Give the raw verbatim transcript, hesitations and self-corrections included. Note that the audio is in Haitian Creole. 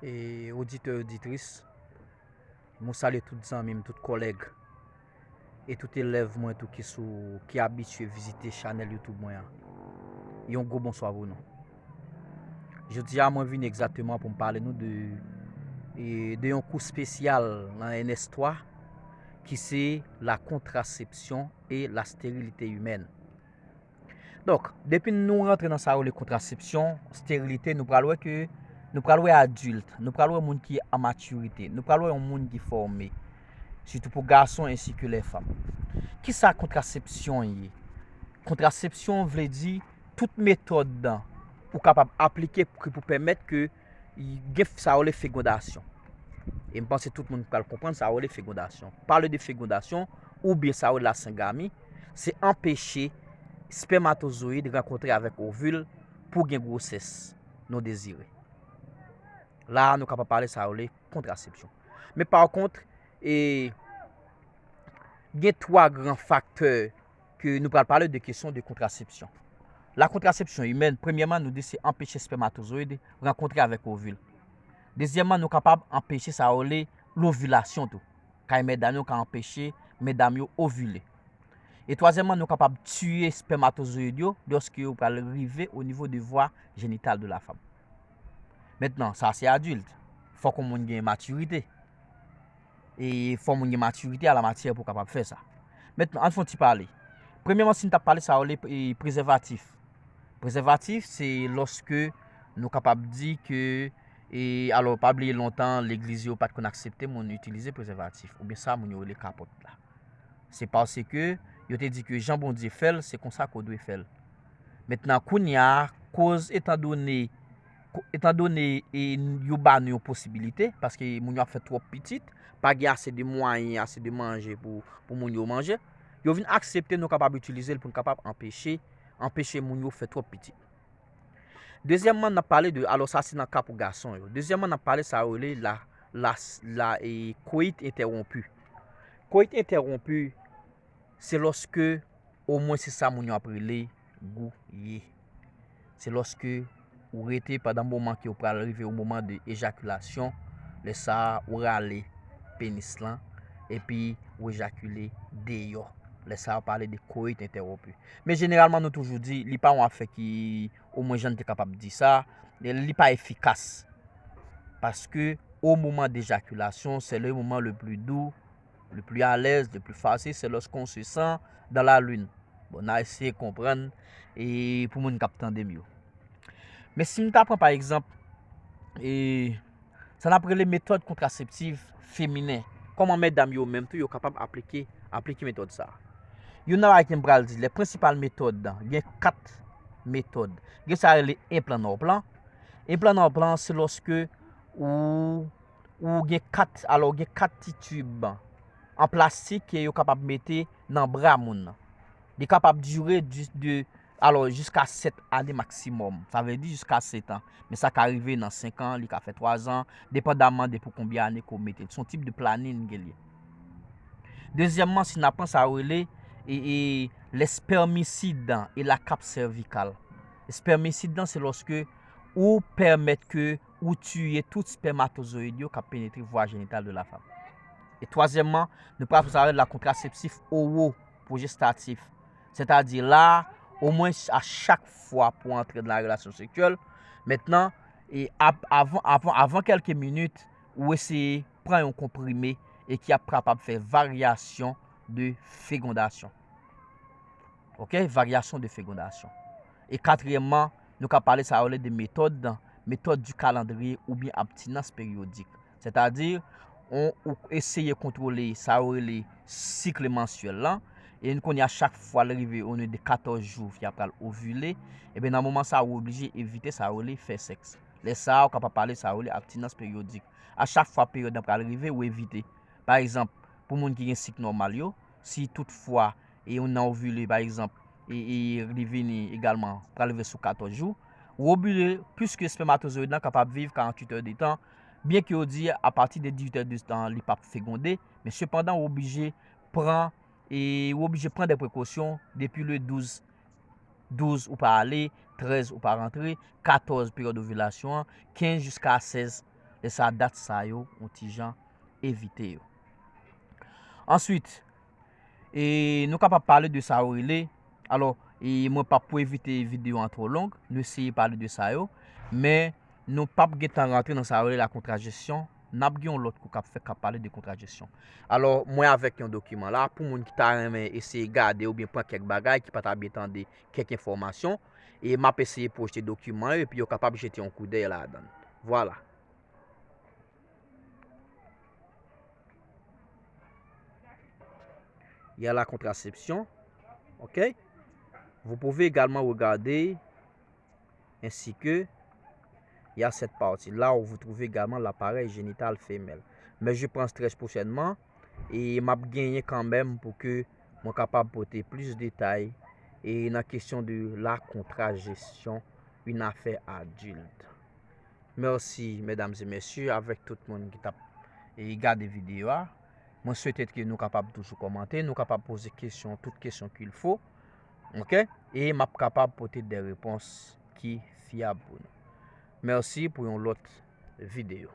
E oditè, oditris, mwen salye tout zanmi m, tout kòlèg e tout elèv mwen tou ki sou, ki abitye vizite chanèl YouTube mwen an. Yon gwo bonswa pou nou. Jodi a, mwen vini egzakteman pou m pale nou de, e, de yon kou espesyal nan N S twa, ki se la contraception et la stérilité humaine. Donk, depi nou rantre nan sa yo rele kontrasepsyon, sterilite, nou pral wè ke, nou pral wè adilt, nou pral wè moun ki an matirite, nou pral wè yon moun ki fòme, sitou pou gason ensi ke lè fanm. Kisa kontrasepsyon ye? Kontrasepsyon vle di tout metòd ou kapab aplike pou, pou pèmèt ke gen sa yo rele fegondasyon. E m panse tout moun pral konprann sa yo rele fegondasyon. Pale de fegondasyon oubyen sa yo rele lasengami, se anpeche espèmatozoyid rankontre avèk ovil pou gen gwosès non dezire. La a, nou kapab pale sa yo rele kontrasepsyon. Men pa kont, e, gen twa gran faktè ke nou pral pale de kesyon de kontrasepsyon. La kontrasepsyon imèn, premyèman, nou di se anpeche espèmatozoyid rankontre avèk ovil. Dezyèmman, nou kapab anpeche sa yo rele lovilasyon tou. Kay medam yo ka anpeche medam yo ovile. E twazyèmman, nou kapab tiye espèmatozoyid yo lòske yo pral rive o nivo de vwa jenital de la fanm. Mentnan, sa se adilt. Fòk yon moun gen matirite. E fò moun gen matirite a la matyè pou kapab fè sa. Mentnan, ann fè yon ti pale. Premyèman, si n t ap pale sa yo rele, e, prezèvatif. Prezèvatif, se lòske nou kapab di ke, e, alò, pa bliye lontan, legliz yo pa t konn aksepte moun itilize prezèvatif. Oubyen sa moun yo rele kapòt la. Se paske yo te di ke jan Bondye fè l, se konsa ke w dwe fè l. Mentnan, kounye a, koz etandone, ko- etandone, e, yo ba nou yon posibilite, paske moun yo ap fè twòp pitit, pa gen ase de mwayen, ase de manje pou, pou moun yo manje, yo vin aksepte nou kapab itilize l pou n kapab anpeche, anpeche moun yo fè twòp pitit. Dezyèmman, n ap pale de, alò sa se nan ka pou gason yo. Dezyèmman, n ap pale sa yo rele la, la, la, e, koyit entèwonpi. Koyit entèwonpi, se lòske, omwen se sa moun yo ap rele gouye. Se lòske ou rete pandan moman ke ou pral rive o moman de ejakilasyon, lè sa a ou rale penis lan, epi ou ejakile deyò. Lè sa a yo pale de koyit entèwonpi. Men jeneralman, nou toujou di, li pa yon afè ki, omwen jan n te kapab di sa, li pa efikas. Paske, au moment d'éjaculation, c'est le moment le plus doux, le plus à l'aise, le plus facile, c'est lorsqu'on se sent dans la lune. Bon, n a eseye konprann, e pou moun k ap tande m yo. Men si m ta pran, pa egzanp, e, sa n ap rele metòd kontraseptif feminen, kòman medam yo menm tou yo kapab aplike, aplike metòd sa a? Youn nan bagay ke m pral di, les principales méthodes, gen kat metòd. Gen sa yo rele enplan nòplan. Enplan nòplan, se lòske ou, ou gen kat, alò, gen kat ti tib an plastik ke yo kapab mete nan bra moun nan. Li kapab dire di, de, alò, jiska sèt ane maksimòm. Sa vle di jiska sèt an. Men sa ka rive nan senk an, li ka fè twa zan, depandaman de pou konbyen ane ke w mete l. Se yon tip de planin ke l ye. Dezyèmman, si n ap pran sa yo rele, e, e, lespèmisid e la kap sèvikal. Espèmisid lan, se lòske ou pèmèt ke ou tiye tout spèmatozoyid yo k ap penetre vwa jenital de la fanm. E twazyèmman, nou pral fè sa yo rele la kontraseptif owo pwojestatif. Sètadi la, omwen a chak fwa pou antre nan la relasyon seksyèl, mentnan, e ap- avan, avan, avan kèlke minit, ou eseye pran yon konprime e ki ap kapab fè varyasyon de fegondasyon. Ok, varyasyon de fegondasyon. E katriyèmman, nou ka pale sa yo rele de metòd, metòd di kalandriye oubyen abstinans peryodik. Sètadi, on, ou eseye kontwole sa yo rele sik mansyèl lan, e n konnen a chak fwa l rive o nivo de katòz jou fi a pral ovile, ebyen nan moman sa a ou oblije evite sa yo rele fè sèks. Lè sa a, ou kapab pale sa yo rele abstinans peryodik. A chak fwa peryòd lan pral rive, ou evite. Pa egzanp, pou moun ki gen sik nòmal yo, si toutfwa e ou nan ovile, pa egzanp, e, e li vini egalman, pral rive sou katòz jou, ou oblije, piske espèmatozoyid lan kapab viv karanntuit è de tan, byen ke yo di apati de dizuit è de tan, li p ap fegonde, men sepandan, ou oblije pran, e ou oblije pran de prekosyon depi le douz, douz ou pa ale, trèz ou pa rantre, katòz peryòd ovilasyon an, kenz jiska sèz E sa dat sa yo, yon ti jan evite yo. Answit, e nou kapab pale de sa yo rele, alò, e mwen p ap pou evite videyo an twò long, nou eseye pale de sa yo, men nou p ap gentan rantre nan sa yo rele la kontrajesyon, n ap gen yon lòt kou k ap fèt k ap pale de kontrajesyon. Alò, mwen avèk yon dokiman la, pou moun ki ta renmen eseye gade oubyen pran kèk bagay, ki pa ta byen tande kèk enfòmasyon, e m ap eseye pwojte dokiman yo, epi yo kapab jete yon koudèy ladan l. Vwala. Il y a la contraception. OK? Vous pouvez également regarder ainsi que il y a cette partie là où vous trouvez également l'appareil génital femelle. Mais je pense très prochainement e m ap genyen kanmenm pou ke mwen kapab pote plis detay e nan kesyon de la kontrajesyon, une affaire adulte. Mèsi, medam e mesye, avèk tout moun ki t ap e gade videyo a. Mwen swete ke nou kapab toujou kòmante, nou kapab poze kesyon, tout kesyon qu'il faut. OK? E m ap kapab pote de repons ki fyab pou nou. Mèsi pou yon lòt videyo.